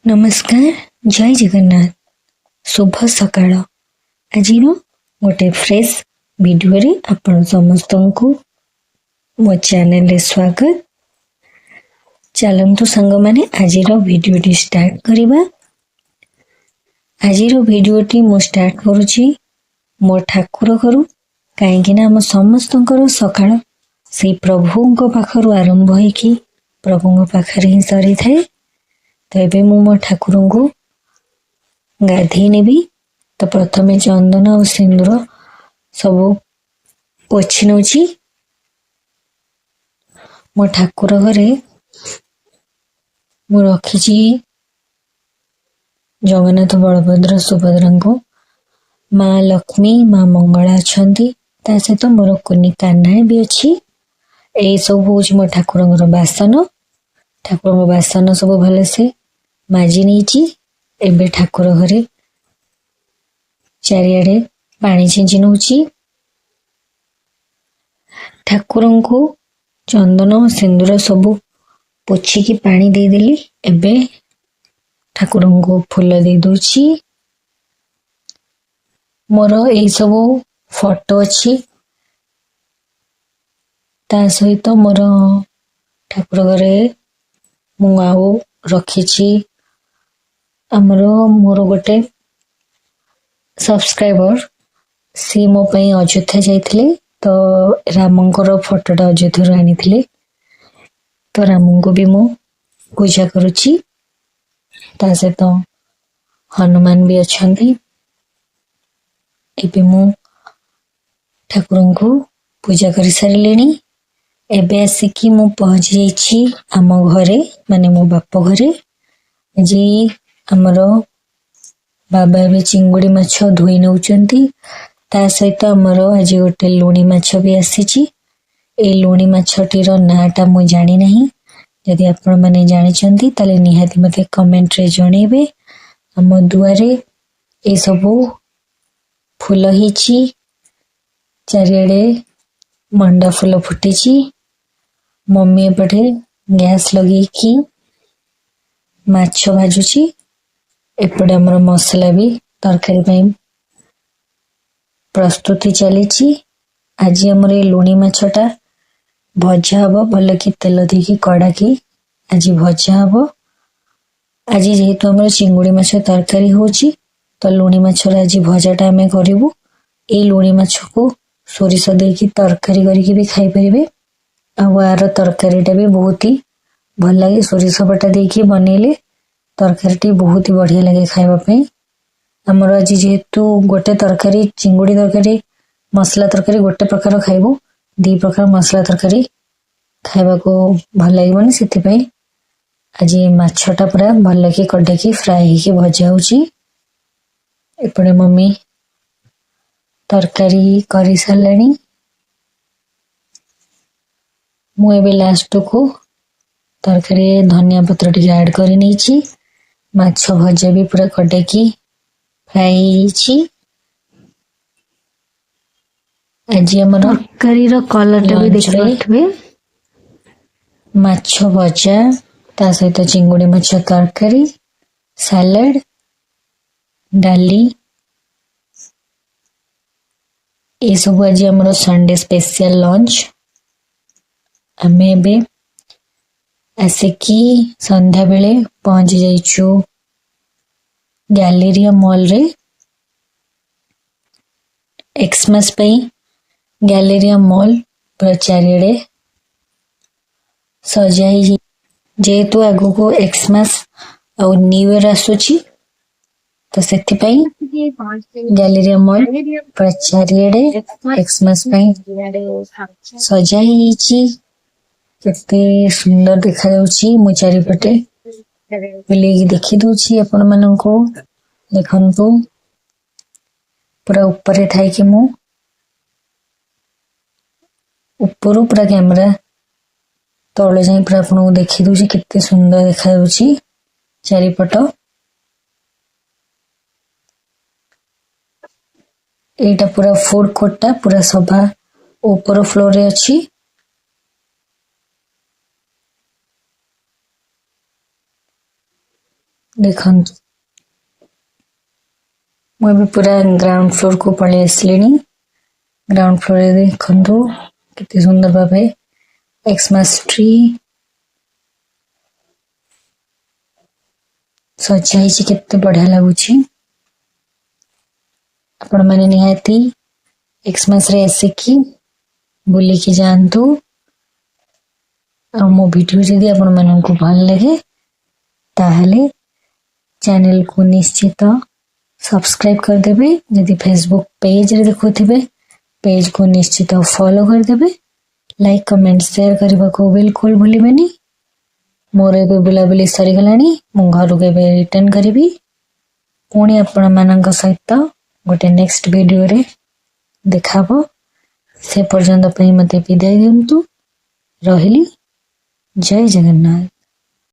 ନମସ୍କାର, ଜୟ ଜଗନ୍ନାଥ, ଶୁଭ ସକାଳ। ଆଜିର ଗୋଟେ ଫ୍ରେଶ୍ ଭିଡ଼ିଓରେ ଆପଣ ସମସ୍ତଙ୍କୁ ମୋ ଚ୍ୟାନେଲରେ ସ୍ୱାଗତ। ଚାଲନ୍ତୁ ସାଙ୍ଗମାନେ, ଆଜିର ଭିଡ଼ିଓଟି ଷ୍ଟାର୍ଟ କରିବା। ଆଜିର ଭିଡ଼ିଓଟି ମୁଁ ଷ୍ଟାର୍ଟ କରୁଛି ମୋ ଠାକୁର ଘରୁ, କାହିଁକିନା ଆମ ସମସ୍ତଙ୍କର ସକାଳ ସେଇ ପ୍ରଭୁଙ୍କ ପାଖରୁ ଆରମ୍ଭ ହେଇକି ପ୍ରଭୁଙ୍କ ପାଖରେ ହିଁ ସରିଥାଏ। ତ ଏବେ ମୁଁ ମୋ ଠାକୁରଙ୍କୁ ଗାଧେଇ ନେବି। ତ ପ୍ରଥମେ ଚନ୍ଦନ ଆଉ ସିନ୍ଦୁର ସବୁ ପୋଛି ନେଉଛି। ମୋ ଠାକୁର ଘରେ ମୁଁ ରଖିଛି ଜଗନ୍ନାଥ, ବଳଭଦ୍ର, ସୁଭଦ୍ରାଙ୍କୁ, ମା ଲକ୍ଷ୍ମୀ, ମା ମଙ୍ଗଳା ଅଛନ୍ତି। ତା ସହିତ ମୋର କୁନି କାହ୍ନା ବି ଅଛି। ଏଇ ସବୁ ହଉଛି ମୋ ଠାକୁରଙ୍କର ବାସନ। ଠାକୁରଙ୍କ ବାସନ ସବୁ ଭଲସେ ମାଜି ନେଇଛି। ଏବେ ଠାକୁର ଘରେ ଚାରିଆଡେ ପାଣି ଛିଞ୍ଚି ନଉଛି। ଠାକୁରଙ୍କୁ ଚନ୍ଦନ ସିନ୍ଦୁର ସବୁ ପୋଛିକି ପାଣି ଦେଇଦେଲି। ଏବେ ଠାକୁରଙ୍କୁ ଫୁଲ ଦେଇ ଦଉଛି। ମୋର ଏଇ ସବୁ ଫଟୋ ଅଛି। ତା ସହିତ ମୋର ଠାକୁର ଘରେ ମୁଁ ଆଉ ରଖିଛି ଆମର ମୋର ଗୋଟେ ସବସ୍କ୍ରାଇବର, ସିଏ ମୋ ପାଇଁ ଅଯୋଧ୍ୟା ଯାଇଥିଲେ, ତ ରାମଙ୍କର ଫଟୋଟା ଅଯୋଧ୍ୟାରୁ ଆଣିଥିଲେ। ତ ରାମଙ୍କୁ ବି ମୁଁ ପୂଜା କରୁଛି। ତା ସହିତ ହନୁମାନ ବି ଅଛନ୍ତି। ଏବେ ମୁଁ ଠାକୁରଙ୍କୁ ପୂଜା କରିସାରିଲିଣି। ଏବେ ଆସିକି ମୁଁ ପହଞ୍ଚି ଯାଇଛି ଆମ ଘରେ, ମାନେ ମୋ ବାପ ଘରେ। ଆଜି ଆମର ବାବା ଏବେ ଚିଙ୍ଗୁଡ଼ି ମାଛ ଧୋଇ ନେଉଛନ୍ତି। ତା ସହିତ ଆମର ଆଜି ଗୋଟେ ଲୁଣି ମାଛ ବି ଆସିଛି। ଏଇ ଲୁଣି ମାଛଟିର ନାଁଟା ମୁଁ ଜାଣିନାହିଁ। ଯଦି ଆପଣମାନେ ଜାଣିଛନ୍ତି, ତାହେଲେ ନିହାତି ମୋତେ କମେଣ୍ଟରେ ଜଣେଇବେ। ଆମ ଦୁଆରେ ଏସବୁ ଫୁଲ ହେଇଛି। ଚାରିଆଡ଼େ ମଣ୍ଡା ଫୁଲ ଫୁଟିଛି। ମମି ଏପଟେ ଗ୍ୟାସ୍ ଲଗେଇକି ମାଛ ଭାଜୁଛି। ଏପଟେ ଆମର ମସଲା ବି ତରକାରୀ ପାଇଁ ପ୍ରସ୍ତୁତି ଚାଲିଛି। ଆଜି ଆମର ଏଇ ଲୁଣି ମାଛଟା ଭଜା ହବ, ଭଲକି ତେଲ ଦେଇକି କଡ଼ାକି ଆଜି ଭଜା ହବ। ଆଜି ଯେହେତୁ ଆମର ଚିଙ୍ଗୁଡ଼ି ମାଛ ତରକାରୀ ହଉଛି, ତ ଲୁଣି ମାଛର ଆଜି ଭଜାଟା ଆମେ କରିବୁ। ଏଇ ଲୁଣି ମାଛକୁ ସୋରିଷ ଦେଇକି ତରକାରୀ କରିକି ବି ଖାଇପାରିବେ। ଆଉ ଆର ତରକାରୀଟା ବି ବହୁତ ହି ଭଲ ଲାଗେ। ସୋରିଷ ବଟା ଦେଇକି ବନେଇଲେ ତରକାରୀଟି ବହୁତ ହି ବଢ଼ିଆ ଲାଗେ ଖାଇବା ପାଇଁ। ଆମର ଆଜି ଯେହେତୁ ଗୋଟେ ତରକାରୀ, ଚିଙ୍ଗୁଡ଼ି ତରକାରୀ, ମସଲା ତରକାରୀ ଗୋଟେ ପ୍ରକାର ଖାଇବୁ, ଦି ପ୍ରକାର ମସଲା ତରକାରୀ ଖାଇବାକୁ ଭଲ ଲାଗିବନି। ସେଥିପାଇଁ ଆଜି ମାଛଟା ପୁରା ଭଲକି କଡ଼େଇକି ଫ୍ରାଏ ହେଇକି ଭଜା ହଉଛି। ଏପଟେ ମମି ତରକାରୀ କରିସାରିଲାଣି। ମୁଁ ଏବେ ଲାଷ୍ଟକୁ ତରକାରୀରେ ଧନିଆ ପତ୍ର ଟିକେ ଆଡ୍ କରି ନେଇଛି। ମାଛ ଭଜା ବି ପୁରା କଡ଼େଇକି ଫ୍ରାଏ ହେଇଯାଇଛି। ଆଜି ଆମର ତରକାରୀର କଲରଟା ବି ଲଞ୍ଚରେ ଦେଖିପାରୁଥିବେ। ମାଛ ଭଜା, ତା ସହିତ ଚିଙ୍ଗୁଡ଼ି ମାଛ ତରକାରୀ, ସାଲାଡ, ଡାଲି, ଏସବୁ ଆଜି ଆମର ସଣ୍ଡେ ସ୍ପେଶିଆଲ ଲଞ୍ଚ। ଆମେ ଏବେ ଆସିକି ସନ୍ଧ୍ୟାବେଳେ ପହଞ୍ଚି ଯାଇଛୁ ଗ୍ୟାଲେରିଆ ମଲରେ। ଏକ୍ସମାସ ପାଇଁ ଗ୍ୟାଲେରିଆ ମଲ୍ ପୁରା ଚାରିଆଡ଼େ ସଜା ହେଇଛି। ଯେହେତୁ ଆଗକୁ ଏକ୍ସମାସ ଆଉ ନ୍ୟୁ ଇୟର ଆସୁଛି, ତ ସେଥିପାଇଁ ଗ୍ୟାଲେରିଆ ମଲ୍ ପୁରା ଚାରିଆଡ଼େ ଏକ୍ସମାସ ପାଇଁ ସଜା ହେଇଯାଇଛି। କେତେ ସୁନ୍ଦର ଦେଖାଯାଉଛି! ମୁଁ ଚାରିପଟେ ବୁଲେଇକି ଦେଖି ଦଉଛି ଆପଣମାନଙ୍କୁ। ଦେଖନ୍ତୁ, ପୁରା ଉପରେ ଥାଇକି ମୁଁ ଉପରୁ ପୁରା କ୍ୟାମେରା ତଳେ ଯାଇ ପୁରା ଆପଣଙ୍କୁ ଦେଖି ଦଉଛି, କେତେ ସୁନ୍ଦର ଦେଖାଯାଉଛି ଚାରିପଟ। ଏଇଟା ପୁରା ଫୁଡ କୋର୍ଟଟା ପୁରା ସଭା ଉପର ଫ୍ଲୋରରେ ଅଛି। ଦେଖନ୍ତୁ, ମୁଁ ଏବେ ପୁରା ଗ୍ରାଉଣ୍ଡ ଫ୍ଲୋରକୁ ପଳେଇ ଆସିଲିଣି। ଗ୍ରାଉଣ୍ଡ ଫ୍ଲୋରରେ ଦେଖନ୍ତୁ, କେତେ ସୁନ୍ଦର ଭାବେ ଏକ୍ସମାସ୍ ଟ୍ରି ସଜା ହେଇଛି, କେତେ ବଢିଆ ଲାଗୁଛି। ଆପଣମାନେ ନିହାତି ଏକ୍ସମାସରେ ଆସିକି ବୁଲିକି ଯାଆନ୍ତୁ। ଆଉ ମୋ ଭିଡ଼ିଓ ଯଦି ଆପଣମାନଙ୍କୁ ଭଲ ଲାଗେ, ତାହେଲେ ଚ୍ୟାନେଲକୁ ନିଶ୍ଚିତ ସବସ୍କ୍ରାଇବ୍ କରିଦେବେ। ଯଦି ଫେସବୁକ୍ ପେଜରେ ଦେଖୁଥିବେ, ପେଜକୁ ନିଶ୍ଚିତ ଫଲୋ କରିଦେବେ। ଲାଇକ୍, କମେଣ୍ଟ, ସେୟାର କରିବାକୁ ବିଲକୁଲ ଭୁଲିବେନି। ମୋର ଏବେ ବୁଲାବୁଲି ସରିଗଲାଣି। ମୁଁ ଘରକୁ ଏବେ ରିଟର୍ନ କରିବି। ପୁଣି ଆପଣମାନଙ୍କ ସହିତ ଗୋଟେ ନେକ୍ସଟ ଭିଡ଼ିଓରେ ଦେଖାହବ। ସେ ପର୍ଯ୍ୟନ୍ତ ପାଇଁ ମୋତେ ବିଦାୟ ଦିଅନ୍ତୁ। ରହିଲି, ଜୟ ଜଗନ୍ନାଥ।